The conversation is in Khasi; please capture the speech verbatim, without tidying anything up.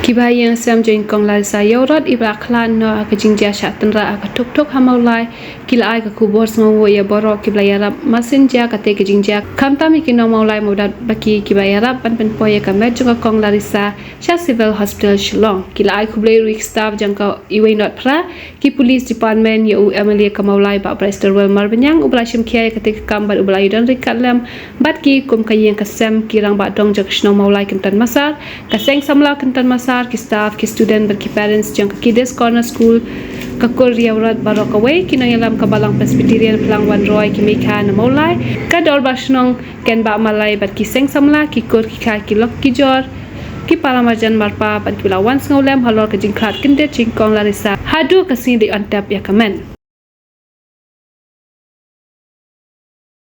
Kiba ïeng sem jong Kong Larissa Ïewrot iba la khlad noh ha ka jingjia shah tynrah ha ka thuk thuk ha Mawlai ki la ai ka khubor sngewnguh ïa baroh kiba la ïarap. Masin jia kata ka jingjia khamtam ïa ki nong Mawlai mawdat ba ki kiba ïarap ban pynpoi ïa ka met jong ka Kong Larissa sha Civil Hospital Shillong. Ki la ai khublei ruh ïa ki staff jong ka iwei not phra, ki police department, ïa u M L A ka Mawlai Bah Brightstarwell Marbaniang uba la shim khia ïa kata ka kam bad uba la ïadon ryngkat lem bad ki kum ka ïing ka sem, ki rangbah dong jong ka shnong Mawlai Kynton Massar, ka seng samla Kynton Massar, ki staff, ki student bad ki parents jong ka Kids Corner School, ka kur Ïewrot baroh kawei, ki nongïalam ka Balang Presbyterian Phlang Wanroi, ki meikha na Mawlai, ka dorbar shnong Ken Bah Malai bad ki seng samla, ki kur ki kha, ki lok ki jor, ki para marjan marpa bad kiba la wan sngewlem halor ka jingkhlad kyndit jong Kong Larissa haduh ka sngi dei on tep ïa ka met.